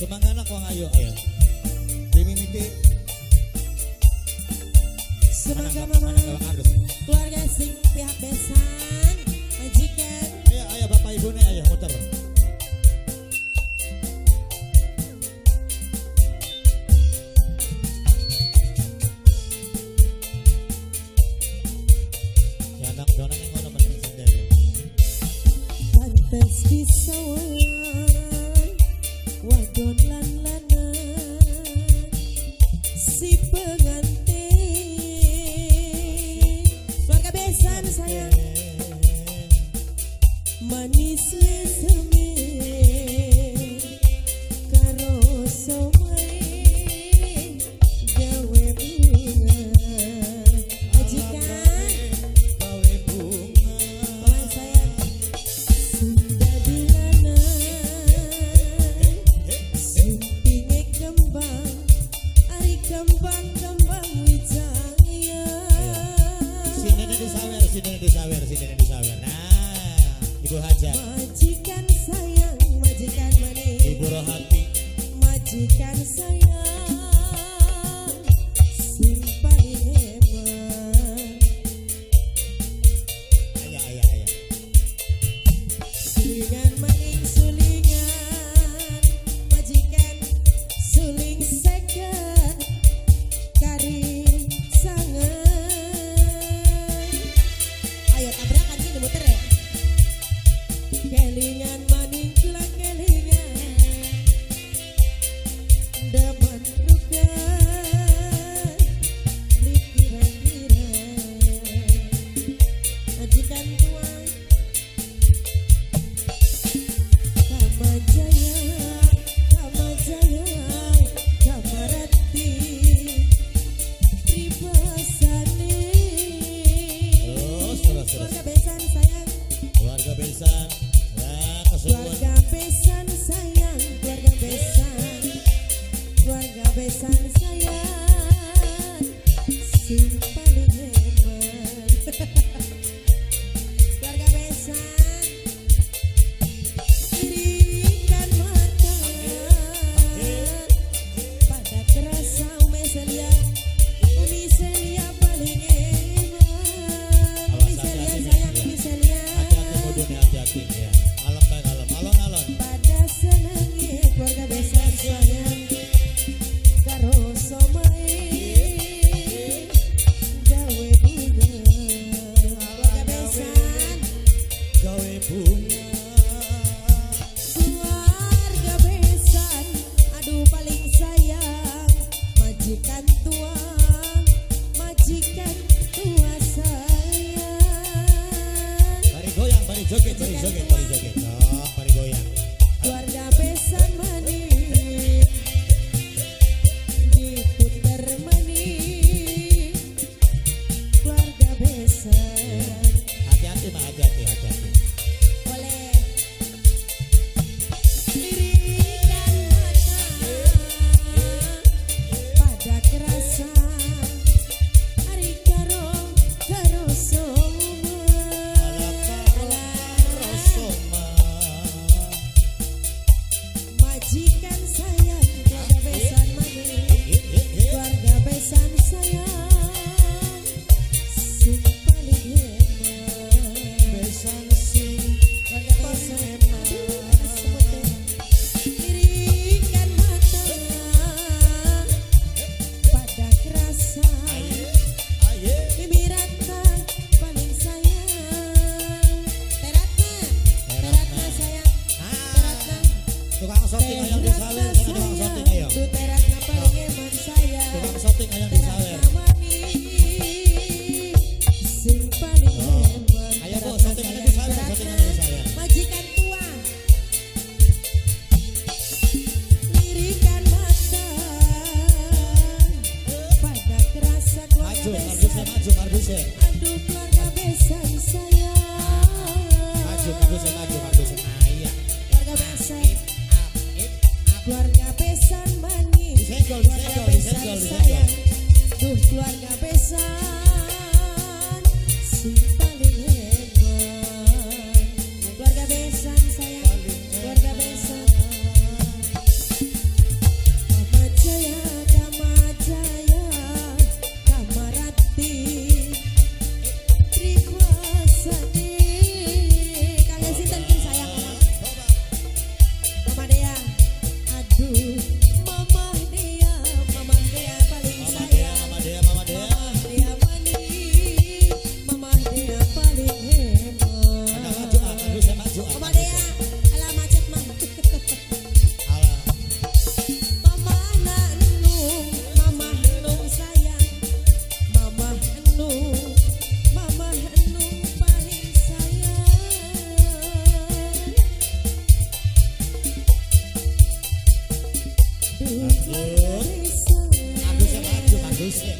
Semangana kuang ayo ayo. Dimimiti. Semangga mama. Keluarga sing pihak besan, majikan. Ayo ayo bapak ibu nih ayo muter. Ya anak donang yang ngono penting sendiri. Pantes disawang wadon lan lanang si pengantin keluarga besan sayang manis meseme karo somai gawe bunga majikan Gawe bunga. Paman sayang sudah dilanang sumpinge kembang ari kembang kembang wijaya. Sini disawer, sini disawer, sini disawer. Nah, Ibu Hajar, Majikan sayang, majikan manis, Ibu Rohati, majikan sayang sing paling hebat. Ayo ayo ayo. Sulingan maning sulingan, majikan suling seket kari sangen. Ayo tabrakan gini muter ya. Kelingan maning kula kelingan, demen rukan, dikira-kira majikan tua. Kamajaya, Kamajaya, Kamarati, Pribasane. Terus terus terus. Keluarga besan sayang, Keluarga besan. Ya, kesuwun. keluarga besan sayang, keluarga besan sayang, sing paling hebat. Keluarga besan. Irikan mata pada kerasa Umi Celia, Umi Celia paling hebat. Umi Awas, Celia hati-hati, sayang, ya. Umi Celia. Hati-hati mudun ya, hati-hati ya. Alem bae alem, alon-alon. Pada senange keluarga besan sayang karo somai gawe bunga. Keluarga besan, Gawe bunga. keluarga besan, aduh paling sayang majikan tua sayang. Bari goyang, bari joget, bari joget, bari joget. Oh, bari goyang. Keluarga besan manis diputer manis keluarga besan. Hati-hati mah, hati-hati, hati-hati. Boleh lirikan mata pada kerasa ari karo karo soma. Ala karo soma. Majikan sayang keluarga besan manis, keluarga besan sayang sing paling hebat. Besan sing Keluarga besan, aduh ada semut deh. Lirikan mata pada kerasa aye. Mimi Ratna paling sayang. Teratna, Teratna sayang, Teratna. Tukang syuting ayo disawer, sana tukang syuting ayo. Tuh Teratna paling eman sayang. Tukang syuting ayo disawer. Teratna manis sing paling Oh. eman. Ayo Bu, Teratna syuting ayo disawer, sayang, syuting ayo Teratna. disawer. Majikan tua lirikan mata pada kerasa keluarga Maju, kardusnya besan. maju, kardusnya. Aduh keluarga besan sayang. Maju, kardusnya maju, kardusnya. Nah, iya. Keluarga besan, keluarga besan manis, Disenggol, keluarga disenggol, besan disenggol, disenggol. sayang. Duh keluarga besan sing paling hebat. Keluarga besan sayang, keluarga besan. Duh keluarga besan. Bagus ya, maju, bagus ya.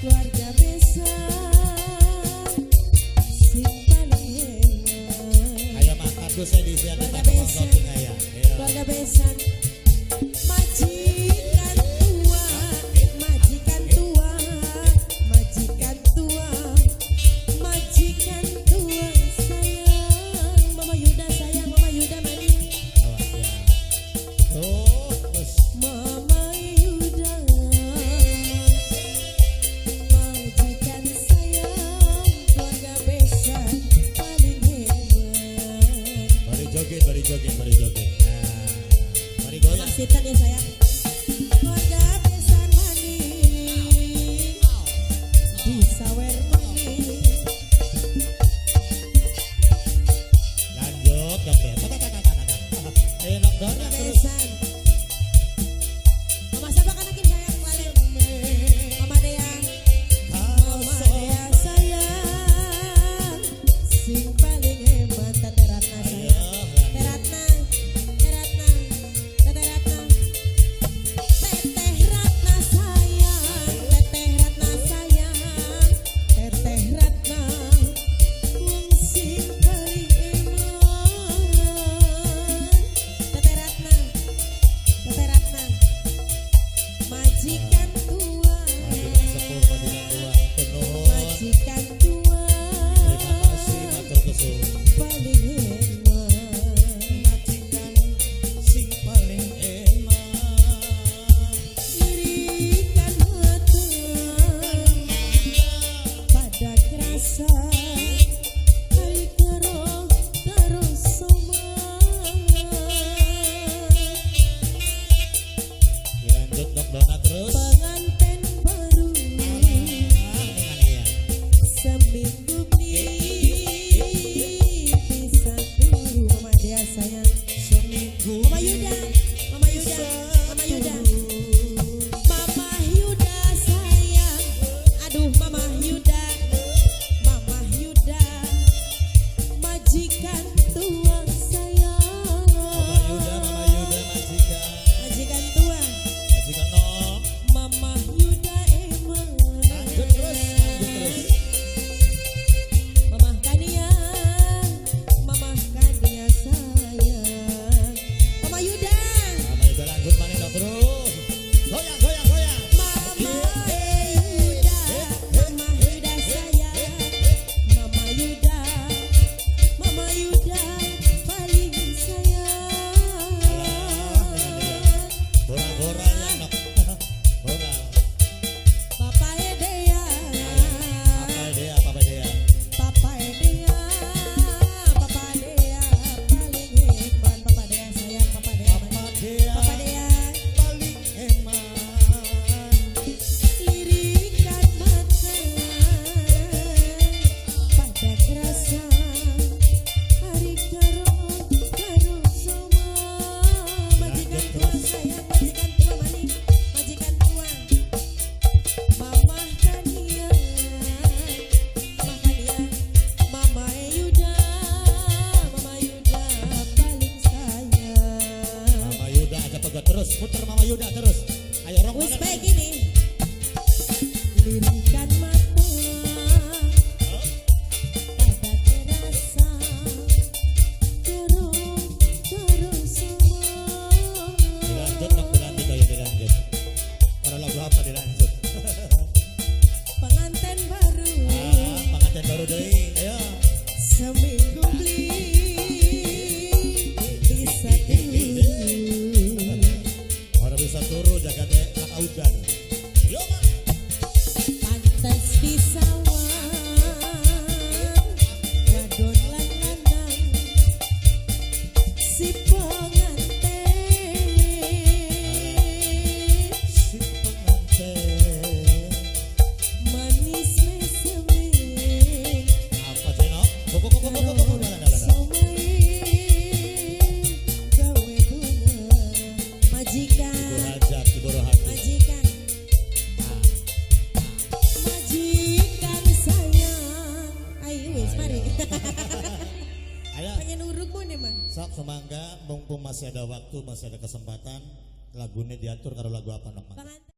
Keluarga besan sing paling hemat. Ayo mak, bagus ya di sini Keluarga ada tukang besan. syuting aya. Ayo. Keluarga besan. Majikan tua, majikan tua, majikan tua, majikan tua sayang. Mama Yuda sayang, Mama Yuda maning. Awas ya. Tuh, terus. Mama Yuda, majikan sayang, keluarga besan paling hebat. Mari joget, mari joget, mari joget. Nah, mari goyang. Maksitan ya sayang. Keluarga besan maning, disawer maning. Lanjut, joget. Tak, tak, tak, tak, tak, tak. Ayo nok dona Keluarga terus. besan. Mama siapa kan akin sayang paling? Mama Dea. Mama Dea sayang, sing paling hebat Tete Ratna Ayo, sayang. lanjut. Teh Ratna, Teh Ratna, Teteh Ratna, Teteh Ratna sayang, Teteh Ratna sayang, Teteh Ratna, wong sing paling eman. Teteh Ratna, Teteh Ratna, majikan tua, Majikan sepuh, majikan tua. Nuhun. Majikan tua, Terima kasih, matur kesuwun. Paling eman. Majikan sing paling eman. Lirikan mata pada kerasa ari karo terus semangat. Dilanjut dok dona terus. Pengantin baru Ah, dengan iya. seminggu beli bisa turu. Mama Dea sayang. Seminggu. Mama Yuda, Mama Yuda, Mama Yuda, Mama Yuda sayang. Aduh Mama Yuda, Mama Yuda, majikan tua sayang. Mama Yuda, Mama Yuda majikan. Majikan tua. Majikan nom. Mama Yuda emang. Lanjut terus, lanjut terus. Mama Kania, Mama Kania sayang. Mama Yuda. Mama Yuda lanjut mana dok terus. Goyang, goyang, goyang. Mama Yuda, Mama Yuda sayang, Mama Yuda, Mama Yuda paling sayang. Bora-bora ya nok. Bora. Papa Edea, Apa dia, apa dia? Papa Edea, Papa Dea paling hebat. Papa Dea sayang, Papa Dea, Papa dia Papa Dea. paling eman. Lirikan mata pada kerasa hari karo karo soma. Majikan tua sayang, majikan tua maning, majikan tua. Mama Kania, Mama Kania, Mama Yuda, Mama Yuda paling sayang. Mama Yuda aja pegat terus, puter Mama Yuda terus. Ayo rong Wis mana? baik ini. Lirikan mata pada terasa terus terus semua. Dilanjut dong, dilanjut ayo dilanjut. Para lagu apa dilanjut? Pengantin baru. Ah, pengantin baru deui. Ayo. Seminggu beli bisa turu. Ora bisa turu jaga teh lak udan. Yo Mak. Pantes disawang wadon lan lanang si pengantin. Si pengantin. Manis meseme. Apa sih no? Kok kok kok kok kok kok dalan dalan. Somai gawe bunga. Majikan. Ibu hajat, ibu rohati. Majikan. Ah. Majikan sayang. Ayo wis mari. Ayo. Pengen uruk mau nih mah. Sok semangga, mumpung masih ada waktu, masih ada kesempatan. Lagune diatur karo lagu apa nok? Pengantin.